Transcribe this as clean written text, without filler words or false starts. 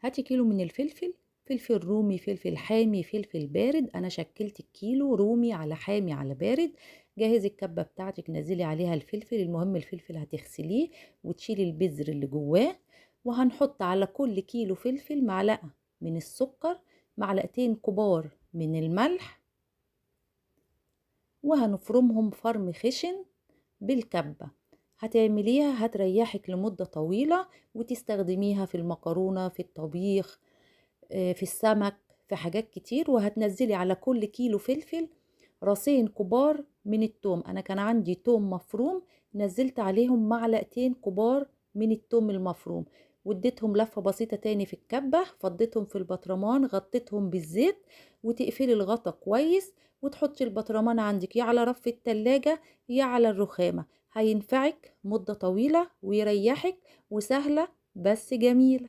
هاتي كيلو من الفلفل، فلفل رومي، فلفل حامي، فلفل بارد. انا شكلت الكيلو رومي على حامي على بارد. جهزي الكبه بتاعتك، نزلي عليها الفلفل. المهم الفلفل هتغسليه وتشيلي البذر اللي جواه. وهنحط على كل كيلو فلفل معلقه من السكر، معلقتين كبار من الملح، وهنفرمهم فرم خشن بالكبه. هتعمليها هتريحك لمدة طويلة، وتستخدميها في المكرونه، في الطبيخ، في السمك، في حاجات كتير. وهتنزلي على كل كيلو فلفل راسين كبار من التوم. انا كان عندي توم مفروم، نزلت عليهم معلقتين كبار من التوم المفروم، واديتهم لفة بسيطة تاني في الكبة، فضيتهم في البطرمان، غطيتهم بالزيت، وتقفلي الغطا كويس، وتحطي البطرمان عندك يا على رف التلاجة يا على الرخامة. هينفعك مدة طويلة ويريحك، وسهلة بس جميلة.